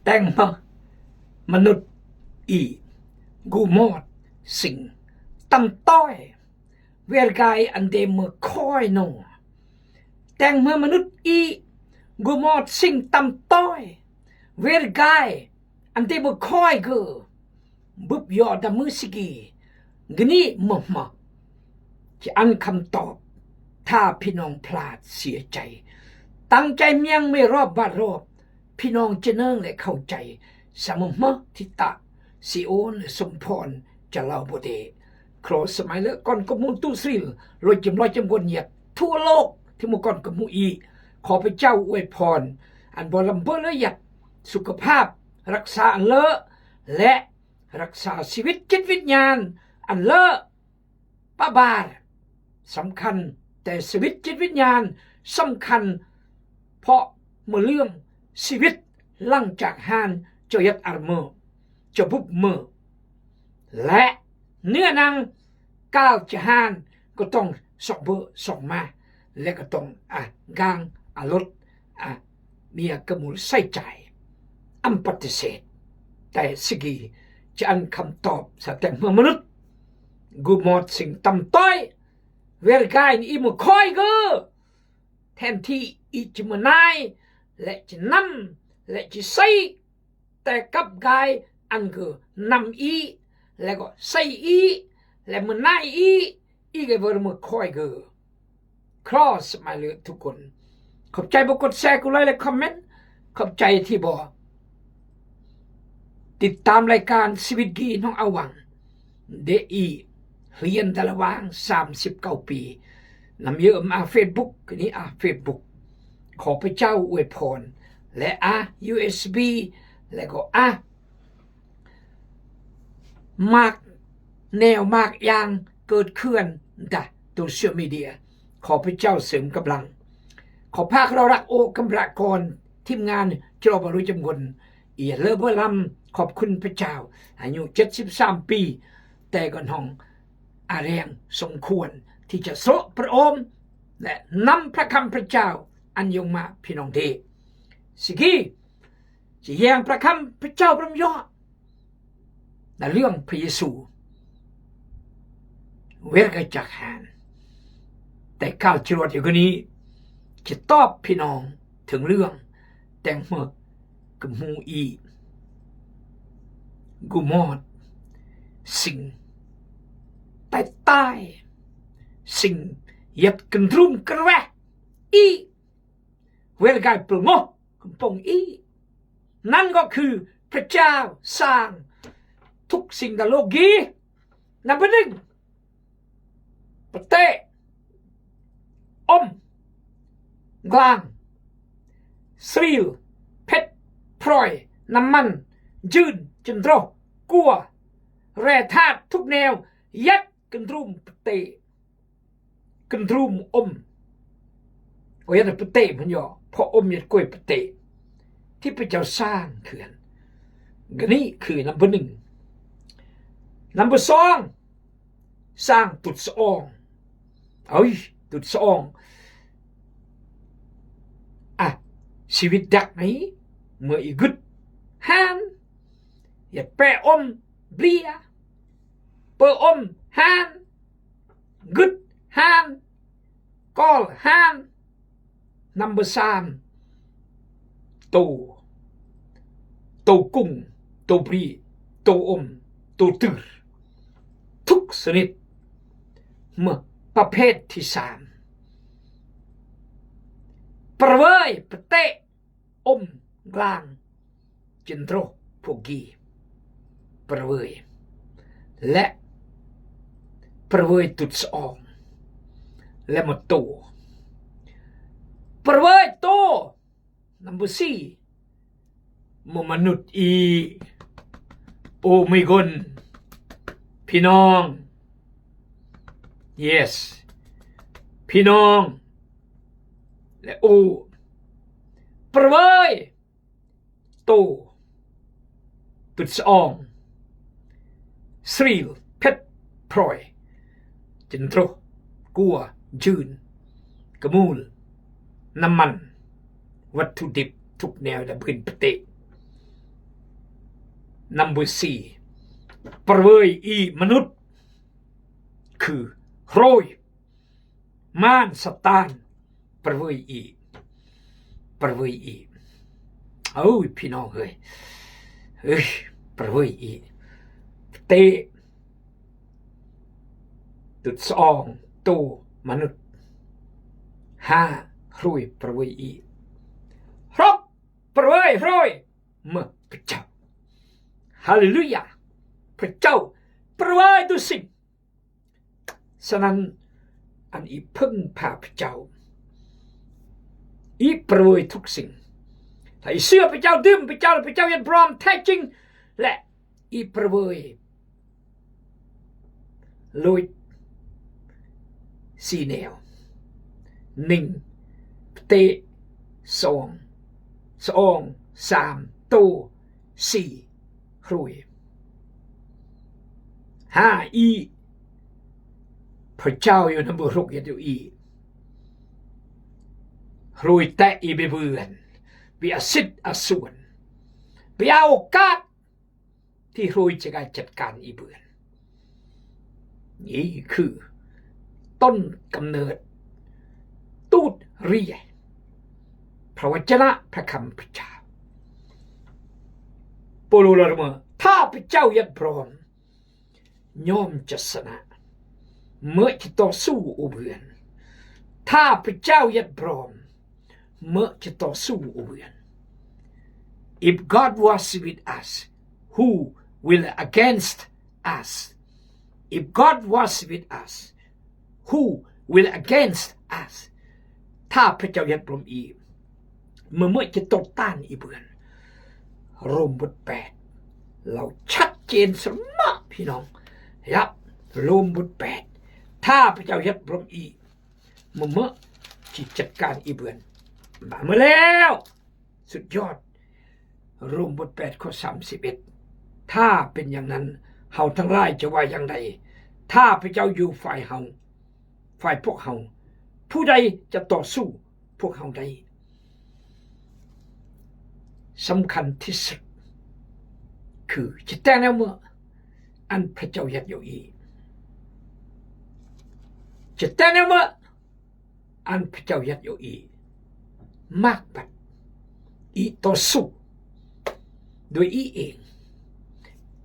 Teng mah manut i gu mot sing tam toi, wer gai an de me khoi no. Teng mah manut i gu mot sing tam toi, wer gai an de me khoi ge. Bup yo da me sigi gni mah mah. Ci an kam top, ta pi nong plat sia cai. Tang cai miang me rop bat rop, pi nong ceneng le khau cai. Sa mah mah ti ta si on le som pon ca lau bo de. Kro samai le kon ko mu tu sril, lo cem lo cem gon yet. Tua lok ti mu kon ko mu i. ຂໍພະເຈົ້າອວຍພອນ ອັນບໍ່ລຳເບີເລີຍ ສຸຂະພາບ ຮັກສາອັນເລີ ແລະ ຮັກສາຊີວິດຈິດວິນຍານອັນເລີ ປະບາດສຳຄັນ, ແຕ່ຊີວິດຈິດວິນຍານສຳຄັນ ເພາະເມື່ອເລື່ອງຊີວິດຫຼັງຈາກຮານ ເຈົ້າຍັດອາເມີ ເຈົ້າບຸບເມີ ແລະ ເນື້ອໜັງກາວຈະຮານ ກໍຕ້ອງສອກເບີສອກມາ ແລະ ກໍຕ້ອງ ອາ ກາງ ອາ ລົດ ອາ ເມຍກະມູນໃສ່ໃຈ ອຳປະຕິເສດ ແຕ່ສະກີຈະອັນຄຳຕອບສະແຕງເມືອມະນຸດ ກູມອດສິງຕຳຕ້ອຍ ເວລກາຍອີ່ມະຄອຍເກີ ແທນທີ່ອີຈະມະນາຍ ແລະ ຈະນຳ ແລະ ຈະໃສ່ ແຕ່ກັບກາຍອັນຄືນຳອີ ແລະ ກໍໃສ່ອີ ແລະ ມະນາຍອີ ອີກເວີມະຄອຍເກີ ຄຣອສມາເລີທຸກຄົນ. ຂອບໃຈບໍ່ກົດແຊ ກົດໄລ ແລະ ຄອມເມັນ. ຂອບໃຈທີ່ບໍ່ຕິດຕາມລາຍການຊີວິດກີນ້ອງອາຫວັງ ເດອີ ຮຽນຕະລະຫວ່າງສາມສິບເກົ້າປີ ນຳເຢີມອາເຟສບຸກ ນີ້ອາເຟສບຸກ ຂໍພະເຈົ້າອວຍພອນ ແລະ ອາ ຢູເອສບີ ແລະ ກໍອາ ມາກແນວມາກຢ່າງເກີດເຄື່ອນດາໂຕຊຽວມີເດຍ ຂໍພະເຈົ້າເສີມກຳລັງ ຂໍພາກເຮົາລັກໂອກຳລະກອນ ທີມງານຈອບອາລຸຈຳກົນ ເອີເລີເບີລຳ ຂອບຄຸນພະເຈົ້າ ອາຍຸເຈັດສິບສາມປີ ແຕ່ກໍນ້ອງອາແຮງສົມຄວນທີ່ຈະໂຊະພະອົມ ແລະ ນຳພະຄຳພະເຈົ້າອັນຍົງມາພີ່ນ້ອງເດ ຊິກີ ຊິແຍງພະຄຳພະເຈົ້າພະລຳຍອດ ໃນເລື່ອງພະເຢຊູ ເວລກາຈາກຫານ ແຕ່ກ່າວຈະລວດຢູ່ກວ່ານີ້ ຈະຕອບພີ່ນ້ອງເຖິງເລື່ອງ ແຕງເໝີກະໝູອີ ກູມອດ ສິງ ຕາຍຕາຍ ສິງ ຍັດກະດຸມກະແວະ ອີ ເວລກາຍປະໂມ ກຳປົງອີ ນັ້ນກໍຄືພະເຈົ້າສ້າງທຸກສິ່ງໃນໂລກນີ້ ນຳເບີໜຶ່ງ ປະເຕ ອົມ ກລາງ ສຣີລ ເພັດ ພລອຍ ນ້ຳມັນ ຈືນ ຈັນໂດ ກົວ ແຮ່ທາດທຸກແນວ ຍັດກະດຸມປະເຕ ກະດຸມອົມ ໂອຍ ປະເຕ ມັນຍໍ ພໍອົມຍັດກວຍປະເຕ ທີ່ພະເຈົ້າສ້າງເຂື່ອນ ກະນີ້ຄືນຳເບີໜຶ່ງ ນຳເບີສອງ ສ້າງຕຸດສະອອງ ເອີຍ ຕຸດສະອອງ ອະ ຊີວິດດັກໃນເມື່ອອີກຶດ ຫານ ຢາກແປອົມເບຍ ເປີອົມຫານ ກຶດຫານ ກອລຫານ ນຳເບີສາມ ໂຕ ໂຕກຸງ ໂຕບຣີ ໂຕອົມ ໂຕຕື້ ທຸກຊະນິດ ເມື່ອປະເພດທີສາມ ປະເວີຍ ປະເຕ ອົມ ກລາງ ຈິນໂຕຣ ພວກກີ ປະເວີຍ ແລະ ປະເວີຍຕຸດສະອອງ ແລະ ມາໂຕ ປະເວີຍໂຕ ນຳເບີສີ່ ມະມະນຸດອີ ໂອໄມກົນ ພີ່ນ້ອງ ເຢສ ພີ່ນ້ອງ ແລະ ໂອ ປະເວີຍ ໂຕ ຕຸດສະອອງ ສຣີລ ເພັດ ພລອຍ ຈັນໂຕຣ ກົວ ຈືນ ກະມູນ ນ້ຳມັນ ວັດຖຸດິບທຸກແນວດຳຂຶ້ນປະເຕ ນຳເບີສີ່ ປະເວີຍອີ່ມະນຸດ ຄືໂຮຍ ມານຊາຕານ ປະເວີຍອີ່ ປະເວີຍອີ່. ໂອ້ຍ ພີ່ນ້ອງເອີຍ ເອີຍ ປະເວີຍອີ່ ເຕະ ຕຸດສະອອງ ໂຕມະນຸດ ຫ້າ ໂຮຍ ປະເວີຍອີ່ ຫົກ ປະເວີຍໂຮຍ ເມື່ອພະເຈົ້າ. ຮາເລລູຢາ ພະເຈົ້າປະເວີຍທຸກສິ່ງ. ສະນັ້ນ ອັນອີ່ເພິ່ງພາພະເຈົ້າ ອີ່ປະເວີຍທຸກສິ່ງ. ຖ້າອີ່ເຊື່ອພະເຈົ້າ ດື່ມພະເຈົ້າ ແລະ ພະເຈົ້າເຮັດພ້ອມແທ້ຈິງ ແລະ ອີ່ປະເວີຍ ໂລຍສີ່ແນວ ໜຶ່ງ ເຕະ ສອງ ສອງ ສາມ ໂຕ ສີ່ ໂຮຍ ຫ້າ ອີ່ ພະເຈົ້າຢູ່ນຳໂບໂຮກເຮັດຢູ່ອີ່ ໂຮຍແຕະອີ່ເບເບືອນ ເປັນອາຊິດອາສ່ວນ ເປັນໂອກາດ ທີ່ໂຮຍຈະກາຍຈັດການອີ່ເບືອນ. ນີ້ຄືຕົ້ນກຳເນີດຕູດເຣຍ ພະວະຈະນະພະຄຳພະເຈົ້າ. ໂປໂລເວົ້າ ຖ້າພະເຈົ້າຢາກພ້ອມ ຍ່ອມຈະຊະນະ ເມື່ອຈະຕໍ່ສູ້ອູເບືອນ. ຖ້າພະເຈົ້າຢາກພ້ອມ ເມື່ອຈະຕໍ່ສູ້ອູເບືອນ. If God was with us, who will against us? If God was with us, who will against us? ຖ້າພະເຈົ້າຢາກພ້ອມອີ່ ເມື່ອເມື່ອຈະຕໍ່ຕ້ານອີ່ເບືອນ. ໂຣມບົດແປດ ລາວຊັດເຈນສະມະ ພີ່ນ້ອງ. ຍັບ ໂຣມບົດແປດ ຖ້າພະເຈົ້າຢາກພ້ອມອີ່ ເມື່ອເມື່ອຊິຈັດການອີ່ເບືອນ. ມາເມື່ອແລ້ວ ສຸດຍອດ. ໂຣມບົດແປດ ຂໍ້ສາມສິບເອັດ ຖ້າເປັນຢ່າງນັ້ນ ເຮົາທັງຫຼາຍຈະວ່າຢ່າງໃດ? ຖ້າພະເຈົ້າຢູ່ຝ່າຍເຮົາ ຝ່າຍພວກເຮົາ ຜູ້ໃດຈະຕໍ່ສູ້ພວກເຮົາໄດ້? ສຳຄັນທີ່ສຸດ ຄືຈະແຕ່ແນວເມື່ອ ອັນພະເຈົ້າເຮັດຢູ່ອີ່ ຈະແຕ່ແນວເມື່ອ ອັນພະເຈົ້າເຮັດຢູ່ອີ່ ມາກບັດ ອີ່ຕໍ່ສູ້ດ້ວຍອີ່ເອງ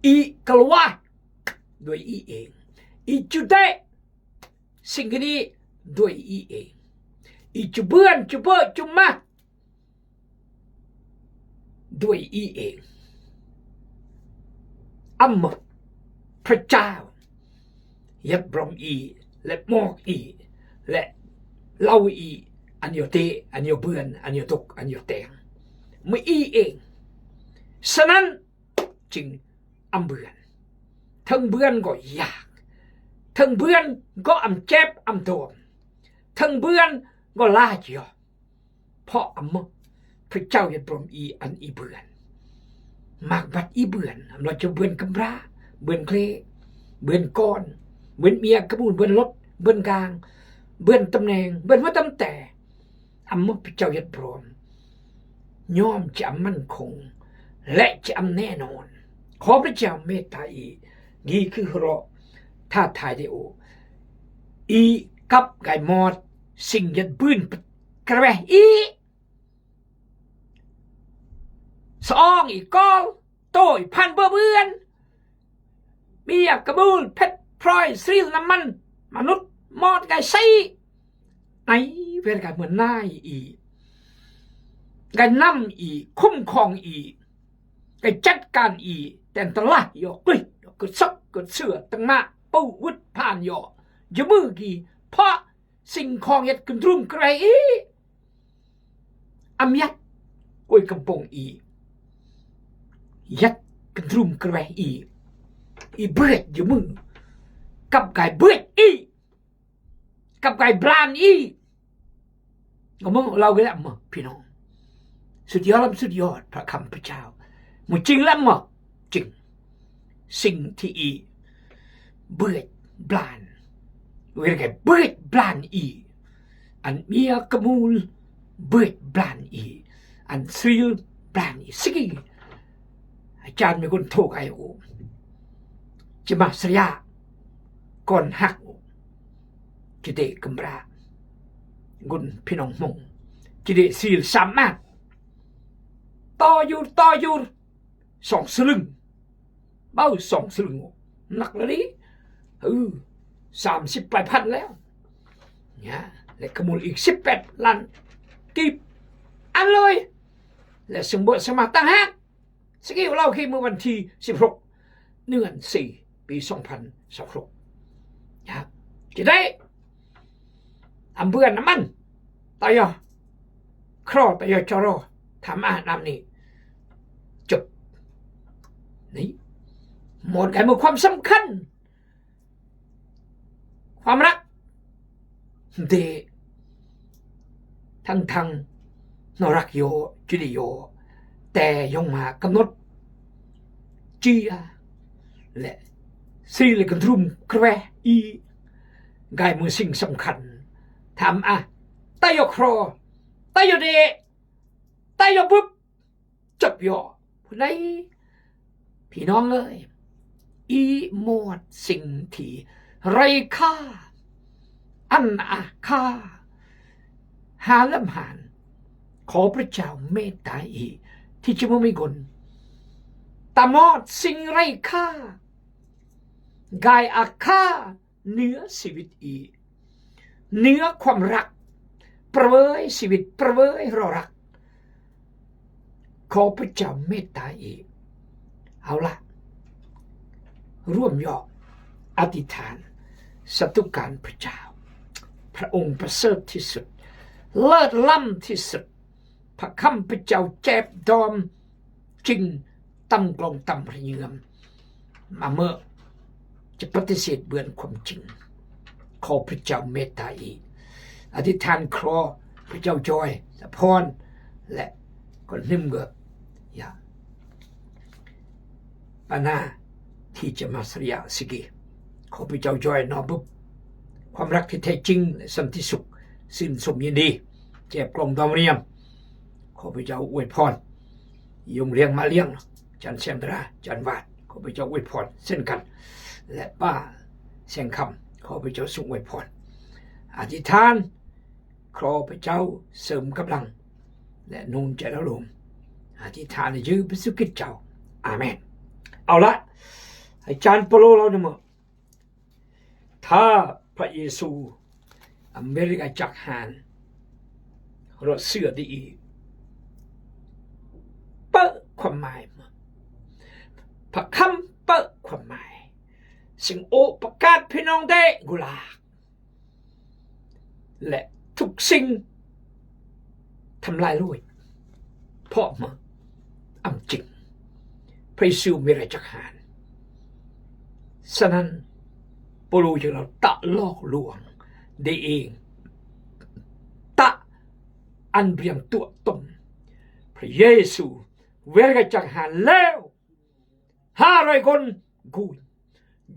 ອີ່ກະລະວາດ້ວຍອີ່ເອງ ອີ່ຈຸເຕະ ສິ່ງທີ່ດີດ້ວຍອີ່ເອງ ອີ່ຈຸເບືອນ ຈຸເບີ ຈຸມາ ດ້ວຍອີ່ເອງ. ອຳມະ ພະເຈົ້າ ຍັບລົມອີ່ ແລະ ໝອກອີ່ ແລະ ເລົ່າອີ່ ອັນໂຍເຕ ອັນໂຍເບືອນ ອັນໂຍຕົກ ອັນໂຍແຕງ ມາອີ່ເອງ. ສະນັ້ນ ຈຶ່ງອຳເບືອນ ເຖິງເບືອນກໍຢາກ ເຖິງເບືອນກໍອຳເຈັບອຳໂດນ ເຖິງເບືອນກໍລາຈອກ ເພາະອຳເມາະ ພະເຈົ້າເຮັດພວມອີ່ອັນອີ່ເບືອນ ມາກບັດອີ່ເບືອນ ອຳລາຈະເບືອນກຳພ້າ ເບືອນເຄລ ເບືອນກອນ ເບືອນເມຍກະບູນ ເບືອນລົດ ເບືອນກາງ ເບືອນຕຳແໜ່ງ ເບືອນຫົວຕຳແຕ່ ອຳເມາະ ພະເຈົ້າເຮັດພ້ອມ ຍອມຈະອຳໝັ້ນຄົງ ແລະ ຈະອຳແນ່ນອນ. ຂໍພະເຈົ້າເມດຕາອີ່ ນີ້ຄືເຮົາເລາະ ທ້າທາຍເດໂອ ອີ່ກັບໄກ່ມອດ ສິ່ງເຮັດບືນກະແວະອີ່ ສະອອງອີ່ກອລ ໂຕອີ່ພັນເບືອເບືອນ ເມຍກະບູນ ເພັດ ພລອຍ ສະລິລ ນ້ຳມັນ ມະນຸດ ມອດ ໄກ່ໄຊ ໄອ ເວລາກາເມືອນາຍອີ່ ກະນຳອີ່ ຄຸ້ມຄອງອີ່ ກະຈັດການອີ່ ແຕ່ນຕະລາຍ ຢໍກລິ ກະຊອກ ກະເສືອ ຕັງມາ ປູວຶດ ຜ່ານ ຢໍ ຢະມືກີ່ ເພາະ ສິ່ງຂອງເຮັດກະດຸມກະແວະອີ່ ອຳຍັດ ໂອຍກຳປົງອີ່ ຍັດກະດຸມກະແວະອີ່ ອີ່ເບືອດຢູ່ມື ກັບກາຍເບືອດອີ່ ກັບກາຍບລານອີ່ ກໍມຶງເລົ່າໄປແລ້ວມະ ພີ່ນ້ອງ ສຸດຍອດລຳ ສຸດຍອດພະຄຳພະເຈົ້າ ໝູ່ຈິງລຳມະ ຈິງ ສິ່ງທີ່ອີ່ເບືອດບລານ ເວລາກາຍເບືອດບລານອີ່ ອັນເມຍກະມູນເບືອດບລານອີ່ ອັນສະລິລບລານອີ່ ຊິກີ່ ໃຫ້ ຈານມີກຸນໂທກໄອໂອ ຈະມາສະຍາ ກ່ອນຮັກ ຈະເດກຳບຣາ ກຸນພີ່ນ້ອງມົງ ຈະເດຊີລສາມາດ ຕໍ່ຢູ່ ຕໍ່ຢູ່ ສອງສະລຶງ ເບົາສອງສະລຶງ ໜັກລະເດ ເອີ ສາມສິບປາຍພັນແລ້ວ ນະ ແລະຂະມູນອີກສິບແປດລ້ານກີບ ອັນເລີຍ ແລະສົມບົດສະໝັກຕ່າງຫາກ ສະກິວເລົ່າຄີເມື່ອວັນທີສິບຫົກ ເດືອນສີ່ ປີສອງພັນຊາວຫົກ ຍາກຈະໄດ້ອຳເບືອນຳມັນ ຕາຍອ ຄຣ ຕາຍ ຈຣ ທຳອານາມນີ້ ຈົບ ນີ້ ໝົດໄກໝົດຄວາມສຳຄັນ ຄວາມລັກເດ ທັງທັງນອກລັກໂຍ ຈຸລິໂຍ ແຕ່ຍົງມາກຳນົດຈີອາ ແລະ ຊີລະກະດຣູມແກຣອີ ກາຍມືສິ່ງສຳຄັນ ທຳອາ ຕາຍໂຍຄຣ ຕາຍໂຍເດ ຕາຍໂຍບຶບ ຈັບຍໍຜູ້ໃດ ພີ່ນ້ອງເອີຍ ອີໝວດສິ່ງທີ່ໄຮ້ຄ່າ ອັນອາຄ່າ ຫາລຳຫານ ຂໍພະເຈົ້າເມດຕາອີ ທີ່ຈະບໍ່ມີກຸນ ຕາມອດສິ່ງໄຮ້ຄ່າ ກາຍອາຄ່າ ເໜືອຊີວິດອີກ ເໜືອຄວາມລັກ ປະເວີຍຊີວິດ ປະເວີຍເຮົາລັກ ຂໍພະເຈົ້າເມດຕາອີກ ເອົາລະ ຮ່ວມເຍາະອະທິຖານ ສາທຸການພະເຈົ້າ ພະອົງປະເສີດທີ່ສຸດ ເລີດລ້ຳທີ່ສຸດ ພະຄຳພະເຈົ້າແຈບດອມຈິງ ຕຳກອງຕຳພະຍາຍາມ ມາເມີ ຈະປະຕິເສດເບືອນຄວາມຈິງ ຂໍພະເຈົ້າເມດຕາອີກ ອະທິຖານຂໍພະເຈົ້າຈອຍ ສະພອນ ແລະ ກໍໜຶ່ງເກີບ ຢາ ປານາ ທີ່ຈະມາສະເລຍາ ຊິກີ ຂໍພະເຈົ້າຈອຍນອບບຸບ ຄວາມລັກທີ່ແທ້ຈິງ ແລະ ສັນຕິສຸກ ຊື່ນຊົມຍິນດີ ແຈບກອງດອມຣຽມ ຂໍພະເຈົ້າອວຍພອນ ຍົງລຽງມາລຽງ ຈັນແສງດາລາ ຈັນຫວາດ ຂໍພະເຈົ້າອວຍພອນເຊັ່ນກັນ ແລະ ປ້າແສງຄຳ ຂໍພະເຈົ້າຊົງອວຍພອນ ອະທິຖານ ຂໍພະເຈົ້າເສີມກຳລັງ ແລະ ໜູນໃຈລາວລົງ ອະທິຖານໃນຊື່ພະເຢຊູຄຣິດເຈົ້າ ອາເມນ ເອົາລະ ອາຈານໂປໂລເລົ່ານຳ ຖ້າພະເຢຊູ ອາເມລິກາຈັກຫານ ຣັດເຊຍດີອີ ເປີດຄວາມໝາຍ ພະຄຳເປີດຄວາມໝາຍ ສິ່ງໂອປະກາດພີ່ນ້ອງເດກຸລາ ແລະ ທຸກສິ່ງທຳລາຍໂລຍ ເພາະມາອຳຈິງ ພະເຢຊູມີໄລຈັກຫານ. ສະນັ້ນ ໂປໂລຈຶ່ງເລົ່າ ຕະຫຼອກລວງໄດ້ເອງ ຕະອັນບຽງຕົວະຕົນ ພະເຢຊູເວລາຈັກຫານແລ້ວ ຫ້າຮ້ອຍຄົນ ກູນ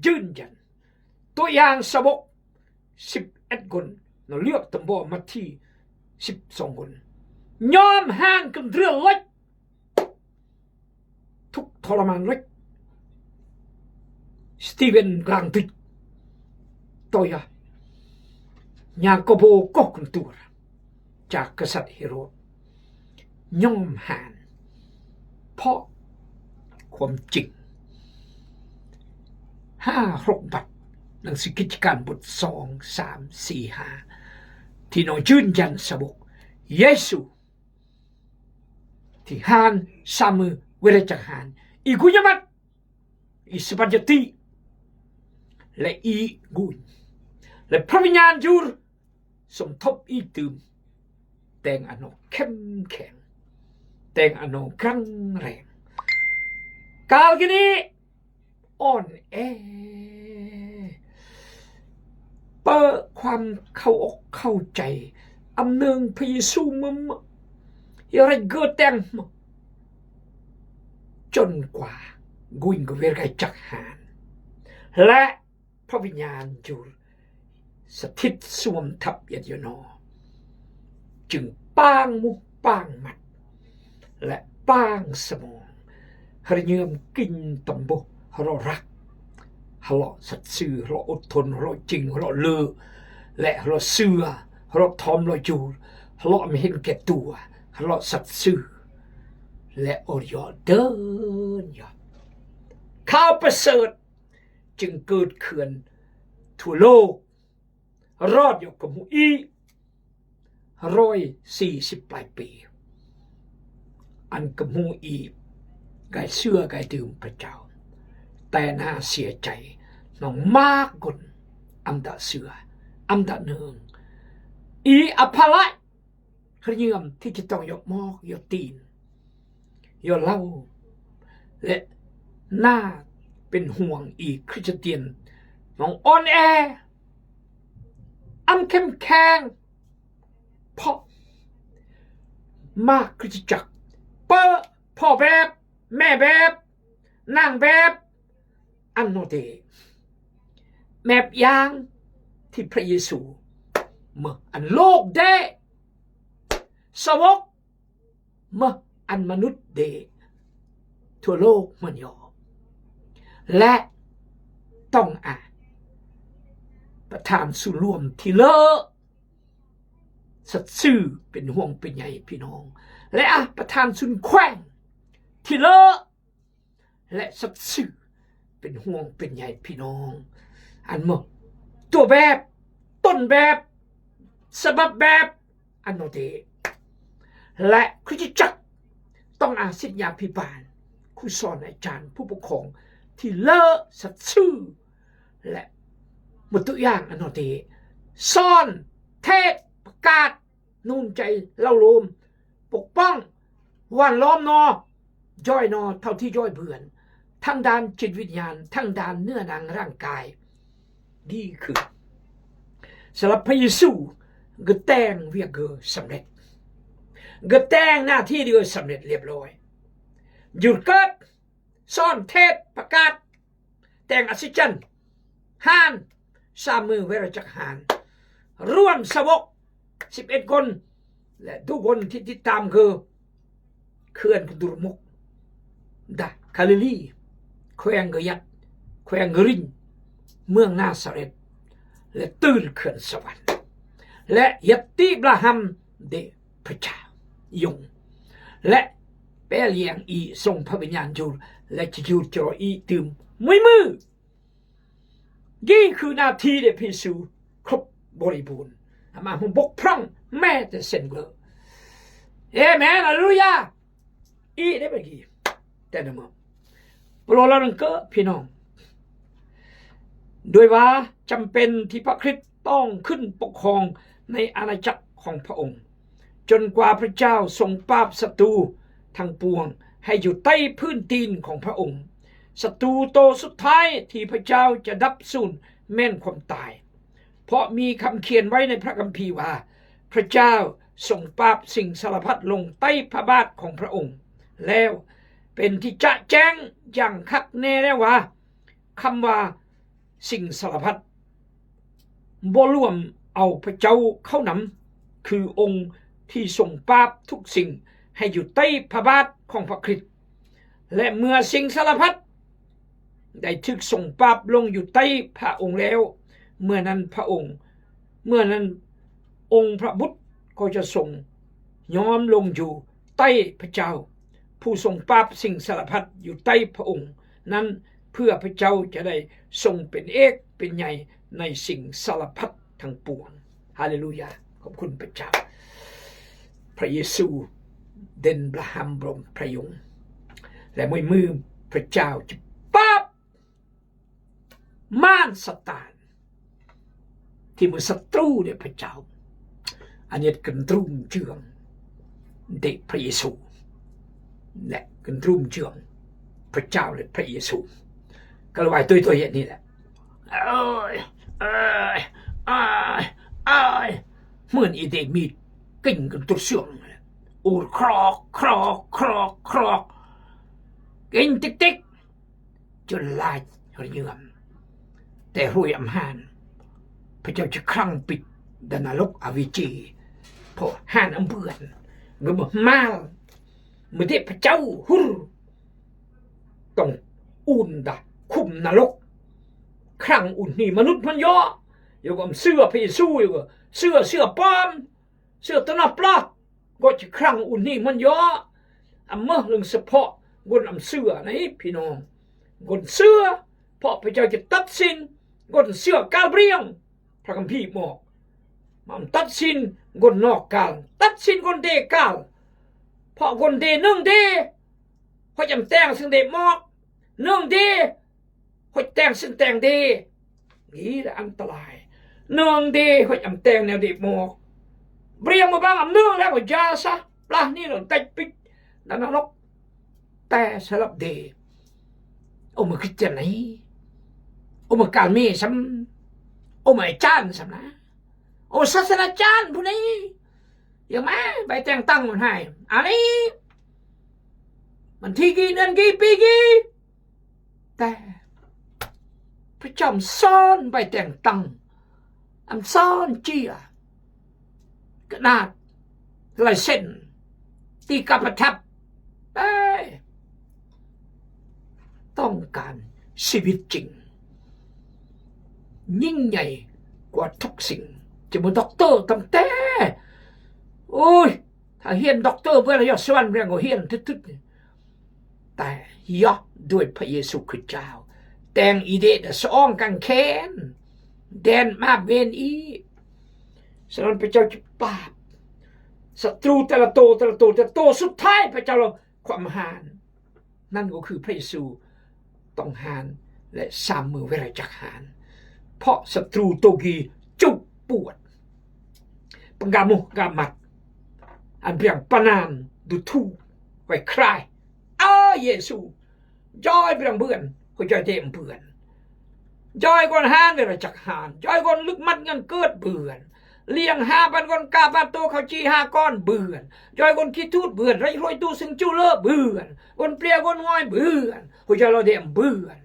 ຢືນຢັນ ຕົວຢ່າງສາວົກສິບເອັດຄົນ ເນາະ ເລືອກຕຳບໍ່ມັດທີສິບສອງຄົນ ຍອມຫ່າງກັນເຮືອເລັກ ທຸກທໍລະມານເລັກ ສະຕີເວັນ ກລາງດິດ ໂຕຍາ ຍາໂກໂບ ກໍກຸນຕົວ ຈາກກະສັດເຮໂຣດ ຍອມຫານ ເພາະຄວາມຈິງ ຫ້າຫົກບັດ ໜັງສືກິດຈະການບົດສອງ ສາມ ສີ່ ຫ້າ ທີ່ນ້ອງຢືນຢັນສາວົກເຢຊູ ທີ່ຫານສາມມື້ ເວລາຈັກຫານ ອີກຸຍະມັດ ອີສະປັນຍະຕິ ແລະ ອີກຸຍ ແລະ ພະວິນຍານຢູຣ ສົມທົບອີກຕື່ມ ແຕ່ງອາໂນເຂັ້ມແຂງ ແຕ່ງອາໂນແຂງແຮງ ກາວກິນີອ່ອນແອ ເປີດຄວາມເຂົ້າອົກເຂົ້າໃຈ ອຳເໜິງພະເຢຊູເມືອມ ເຮຍເກີດແຕ່ງ ຈົນກວ່າກຸຍກະເວລາຈັກຫານ ແລະ ພະວິນຍານຈູສະຖິດສວມທັບຍາດຍານອ ຈຶ່ງປາງມຸກປາງມັດ ແລະ ປາງສະໝອງ ຮະເຍີມກິນຕຳບົກ ຮະເລາະຮັກ ຮະເລາະສັດຊື່ ຮະເລາະອົດທົນ ຮະເລາະຈິງ ຮະເລາະເລີ ແລະ ຮະເລາະເຊື່ອ ຮະເລາະທອມ ຮະເລາະຢູ່ ຮະເລາະມາເຫັນແກ່ຕົວ ຮະເລາະສັດຊື່ ແລະ ໂອດຢອດເດີນຢອດ. ຂ່າວປະເສີດຈຶ່ງເກີດຂຶ້ນທົ່ວໂລກ ລອດຢູ່ກັບໝູ່ອີກຮ້ອຍສີ່ສິບປາຍປີ ອັນກັບໝູ່ອີກກາຍເຊື່ອກາຍດື່ມພະເຈົ້າ ແຕ່ໜ້າເສຍໃຈ ນ້ອງມາກຄົນອຳຕະເຊື່ອ ອຳຕະເນີງ ອີອະພະລະ ຄະເຍື່ອມທີ່ຈະຕ້ອງຢອກມອກຢອກຕີນ ຢອກເຫຼົ້າ ແລະ ໜ້າເປັນຫ່ວງອີກຄຣິສຕຽນ ນ້ອງອ່ອນແອ ອຳເຂັ້ມແຂງ ເພາະມາຄຣິສຕະຈັກ ເປີ້ ພໍ່ແບບ ແມ່ແບບ ນາງແບບ ອັນໂນເດ ແບບຢ່າງທີ່ພະເຢຊູ ເມື່ອອັນໂລກເດ ສາວົກ ເມື່ອອັນມະນຸດເດ ທົ່ວໂລກມະຍອມ ແລະ ຕ້ອງອາຍ ປະທານສູນລວມທີ່ເລີ ສັດຊື່ເປັນຫ່ວງເປັນໃຍພີ່ນ້ອງ ແລະ ອາ ປະທານສູນແຂວງທີ່ເລີ ແລະ ສັດຊື່ເປັນຫ່ວງເປັນໃຍພີ່ນ້ອງ ອັນເໝາະ ຕົວແບບ ຕົ້ນແບບ ສະບັບແບບ ອັນໂນເດ ແລະ ຄຣິສຕະຈັກ ຕ້ອງອາສິດຍາພິບານ ຄູສອນອາຈານ ຜູ້ປົກຄອງທີ່ເລີ ສັດຊື່ ແລະ ໝົດທຸກຢ່າງ ອັນໂນເດ ສອນ ເທດ ປະກາດ ໜູນໃຈ ເລົ່າໂລມ ປົກປ້ອງ ຫວ່ານລ້ອມໜໍ່ ຢອຍໜໍ່ ເທົ່າທີ່ຢອຍເບືອນ ທັງດ້ານຈິດວິນຍານ ທັງດ້ານເນື້ອໜັງຮ່າງກາຍ ດີຂຶ້ນ. ສຳລັບພະເຢຊູ ກໍແຕ່ງວຽກກໍສຳເລັດ ກໍແຕ່ງໜ້າທີ່ກໍສຳເລັດລຽບລ້ອຍ ຢຸດເກີດ ສອນເທດ ປະກາດ ແຕ່ງອັດສະຈັນ ຮ້ານ ສາມມື້ເວລາຈັກຮ້ານ ລວມສາວົກສິບເອັດຄົນ ແລະ ທຸກຄົນທີ່ຕິດຕາມຄື ເຂື່ອນກະດຸລະມຸກ ດາຄາລີລີ ແຂວງກະຍັດ ແຂວງກະລິງ ເມືອງນາຊາເລັດ ແລະ ຕື່ນເຂື່ອນສະຫວັນ ແລະ ຍັດຕິບຣາຮາມເດ ພະເຈົ້າຍົງ ແລະ ແປລຽງອີ່ ຊົງພະວິນຍານຢູ່ ແລະ ຈະຢູ່ຈະລໍອີ່ຕື່ມ ໝຸຍມື ນີ້ຄືໜ້າທີ່ເດ ພະເຢຊູ ຄົບບໍລິບູນ ອາມາຫົງບົກຜ່ອງ ແມ້ແຕ່ເຊັ່ນເດີ ເອແມນ ຮາເລລູຢາ ອີເດ ບັດນີ້ ແຕ່ນະເມືອງ ໂປໂລລາວໜຶ່ງເກີ ພີ່ນ້ອງ ດ້ວຍວ່າຈຳເປັນທີ່ພະຄຣິດຕ້ອງຂຶ້ນປົກຄອງໃນອານາຈັກຂອງພະອົງ ຈົນກວ່າພະເຈົ້າຊົງປາບສັດຕູທັງປວງໃຫ້ຢູ່ໃຕ້ພື້ນຕີນຂອງພະອົງ. ສັດຕູໂຕສຸດທ້າຍທີ່ພະເຈົ້າຈະດັບສູນແມ່ນຄວາມຕາຍ. ເພາະມີຄຳຂຽນໄວ້ໃນພະຄຳພີວ່າ, ພະເຈົ້າຊົງປາບສິ່ງສາລະພັດລົງໃຕ້ພະບາດຂອງພະອົງແລ້ວ. ເປັນທີ່ຈະແຈ້ງຢ່າງຄັກແນ່ແລ້ວວ່າ, ຄຳວ່າສິ່ງສາລະພັດ ບໍ່ລວມເອົາພະເຈົ້າເຂົ້ານຳ, ຄືອົງທີ່ຊົງປາບທຸກສິ່ງໃຫ້ຢູ່ໃຕ້ພະບາດຂອງພະຄຣິດ. ແລະ ເມື່ອສິ່ງສາລະພັດໄດ້ຖືກຊົງປາບລົງຢູ່ໃຕ້ພະອົງແລ້ວ, ເມື່ອນັ້ນພະອົງ, ເມື່ອນັ້ນອົງພະບຸດກໍຈະຊົງຍອມລົງຢູ່ໃຕ້ພະເຈົ້າ, ຜູ້ຊົງປາບສິ່ງສາລະພັດຢູ່ໃຕ້ພະອົງນັ້ນ, ເພື່ອພະເຈົ້າຈະໄດ້ຊົງເປັນເອກເປັນໃຫຍ່ໃນສິ່ງສາລະພັດທັງປວງ. ຮາເລລູຢາ! ຂອບຄຸນພະເຈົ້າ. ພະເຢຊູເດັ່ນບຣາຮາມບຣມພະຍົງ ແລະ ມວຍມືພະເຈົ້າຈະປາບມານຊາຕານ ທີ່ເປັນສັດຕູແດ່ພະເຈົ້າ ອັນເຮັດກະດຸມເຈື່ອງແດ່ພະເຢຊູ ແລະ ກະດຸມເຈື່ອງພະເຈົ້າ ແລະ ພະເຢຊູ ກະລະວາຍຕົວໆ ອັນນີ້ແຫຼະ. ເອີຍ ເອີຍ ເອີຍ ເອີຍ ເໝືອນອີເດມີດກິນກັນຕຸດຊວງ ອູດຄຣອກ ຄຣອກ ຄຣອກ ຄຣອກ ກິນຕິກໆ ຈົນລາຍຮຽມ ແຕ່ຮວຍອຳຫານ ພະເຈົ້າຈະຂັງປິດດານະລົກອະເວຈີ ເພາະຫານອຳເບືອນ ເງິນມາລ ມະເດພະເຈົ້າຮຸລ ອງອຸ່ນດາ ຂຸມນະລົກ ຄັ້ງອຸນນີມະນຸດມັນເຍາະ. ຢູ່ກໍເຊື່ອພະເຢຊູ ຢູ່ກໍເຊື່ອ ເຊື່ອປອມ ເຊື່ອຕົວນອກປລອກ ກໍຈະຄັ້ງອຸນນີມັນເຍາະ. ອຳເມີເລື່ອງສະເພາະຄົນອຳເຊື່ອໃນພີ່ນ້ອງ ຄົນເຊື່ອ ເພາະພະເຈົ້າຈະຕັດສິນຄົນເຊື່ອການບຣຽງ. ພະຄຳພີບອກ ມັນຕັດສິນຄົນນອກການ ຕັດສິນຄົນເດການ ເພາະຄົນເດໜຶ່ງເດ ເຂົາຈຳແຕ່ງສິ່ງເດໝອກ ໜຶ່ງເດ ເຂົາແຕ່ງສິ່ງແຕ່ງເດ ນີ້ລະອັນຕະລາຍ ໜຶ່ງເດ ເຂົາຈຳແຕ່ງແນວເດໝອກ ບຣຽງມາບາງອຳເນີງແລ້ວກໍຢ່າຊະ ປານີ້ລະໄດ້ປິດນະລົກ. ແຕ່ສຳລັບເດ ໂອ ມາຄຣິສຕຽນນີ້ ໂອ ມາການມີຊ້ຳ ໂອ ມາອາຈານຊ້ຳນະ ໂອ ສາສະໜາຈານຜູ້ນີ້ ຢ່າມາໃບແຕ່ງຕັ້ງມັນໃຫ້ ອັນນີ້ ວັນທີກີ້ ເດືອນກີ້ ປີກີ້ ແຕ່ພະເຈົ້າສອນໃບແຕ່ງຕັ້ງ ອຳສອນເຈ້ຍ ກະດາດ ລາຍເຊັນ ຕີກາປະທັບ ເອີຍ ຕ້ອງການຊີວິດຈິງ ຍິ່ງໃຫຍ່ກວ່າທຸກສິ່ງ. ຈະເປັນດັອກເຕີຕັ້ງແຕ່ ໂອ້ຍ ຖ້າຮຽນດັອກເຕີເມື່ອລະຍອດສະຫວັນ ແມ່ນກໍຮຽນທຶດໆ ແຕ່ຍອດດ້ວຍພະເຢຊູຄຣິສເຈົ້າ ແຕ່ງອີເດດສະອອງກາງແຂນ ແດນມາເວນອີ. ສະນັ້ນພະເຈົ້າຈະປາບສັດຕູແຕ່ລະໂຕ ແຕ່ລະໂຕ ແຕ່ລະໂຕ ສຸດທ້າຍພະເຈົ້າລະຄວາມຫານ ນັ້ນກໍຄືພະເຢຊູຕ້ອງຫານ ແລະ ສາມມື້ເວລາຈັກຫານ ເພາະສັດຕູໂຕກີຈຸປວດ ປະກາມຸກາມັດ ອັນເປັນປະນາມດູທູໄວຄລາຍ ເອີ ເຢຊູ ຈອຍເບືອນ ຫົວໃຈເຕັມເບືອນ ຈອຍກ່ອນຫານເວລາຈັກຫານ ຈອຍກ່ອນລຶກມັດເງິນເກີດເບືອນ ລ້ຽງຫ້າພັນຄົນ ກາບາດໂຕເຂົ້າຈີ່ຫ້າກ້ອນເບືອນ ຈອຍຄົນຂີ້ທູດເບືອນ ໄລຮວຍຕູ້ເຊິ່ງຈູເລີເບືອນ ຄົນເປຍຄົນງອຍເບືອນ ຫົວໃຈລອຍແດງເບືອນ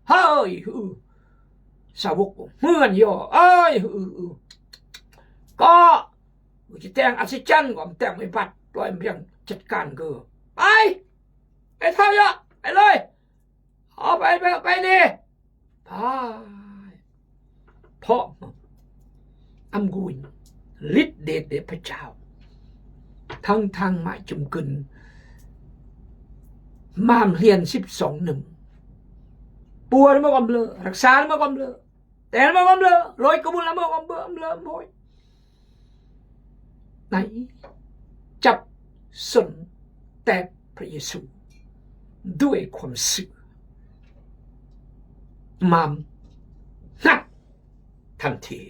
ເຮີ້ຍ ສາວົກເຮືອນຍໍ ເອີຍ ກໍຈະແຕ່ງອັດສະຈັນ ກໍແຕ່ງໄປບັດ ປ່ອຍມັນພຽງຈັດການເກີ ໄປ ໄປເທົ່າເຍາະ ໄປເລີຍ ເອົາໄປ ໄປ ໄປເລີຍ ໄປ ເພາະອຳກຸນ ລິດເດດເດດພະເຈົ້າ ທັງທາງມາຈຸມກຶນ ມາມຮຽນສິບສອງໜຶ່ງ ປົວມາກອມເລີ ຮັກສາມາກອມເລີ ແຕ່ມາກອມເລີ ໂລຍກະບຸນລະເມີອອມເບີອຳເລີອຳໂພຍ ໃນຈັບສົນແຕ່ພະເຢຊູດ້ວຍຄວາມເຊື່ອ ມາມຮັບທັນທີ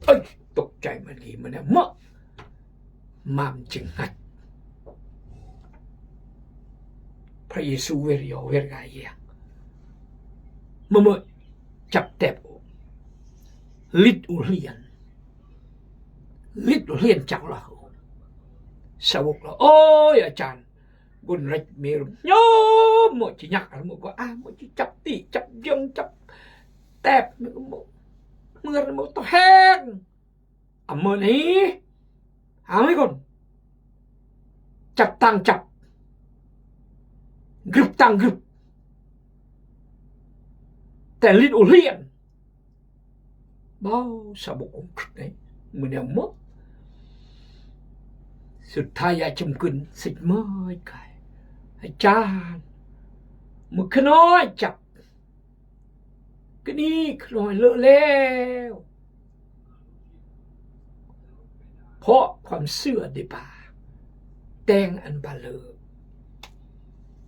ເອີຍ ຕົກໃຈມາດີມາແນວເໝາະ ມາມຈຶ່ງຮັດ ພະເຢຊູເວລະເຢາະເວລະກາຍຽງ ມະເມີຈັບແຕບໂອ ລິດອຸຮຽນ ລິດອຸຮຽນຈັກລາວ ສາວົກລາວ ໂອ້ຍ ອາຈານ ບຸນລັດເມຣຍອມ ໂມຈິຍັກ ໂມກໍອາ ໂມຈິຈັບຕີ ຈັບຢຽງ ຈັບແຕບ ໂມເມື່ອນ ໂມຕະແຮງ ອາ ມື້ນີ້ ຫາໃຫ້ກ່ອນ ຈັບຕ່າງຈັບ ກຶບຕ່າງກຶບ ແຕ່ລິດອຸຮຽນ ເບົາສາວົກອົງຄຣິດໃນມື້ແນວເໝີ ສຸດທ້າຍຢາຈຳກຶນສິດເມີກາຍ ອາຈານ ມື້ຂະນ້ອຍຈັບ ກະນີ້ຂະນ້ອຍເລີະແລ້ວ ເພາະຄວາມເຊື່ອໄດ້ບາ ແຕ່ງອັນບາເລີ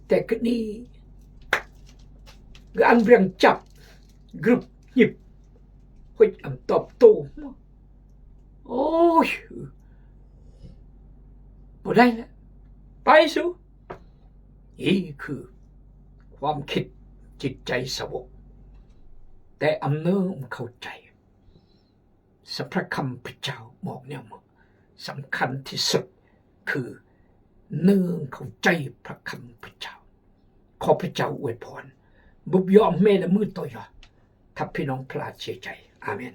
ແຕ່ກະນີ້ ກະອັນເບງຈັບ ກຶບຫຍິບ ເຮີ້ຍ ອຳຕອບໂຕ້ ໂອ້ຍ ບໍ່ໄດ້ແລ້ວ ໄປສູ ນີ້ຄືຄວາມຄິດຈິດໃຈສາວົກ ແຕ່ອຳເນີງເຂົ້າໃຈ ສຳພະຄຳພະເຈົ້າບອກແນວເໝີ ສຳຄັນທີ່ສຸດຄືເນີງເຂົ້າໃຈພະຄຳພະເຈົ້າ ຂໍພະເຈົ້າອວຍພອນ ບຸບຢອມແມ່ລະມືຕໍ່ຢອ ທັບພີ່ນ້ອງພະລາເຊຍໃຈ ອາເມນ.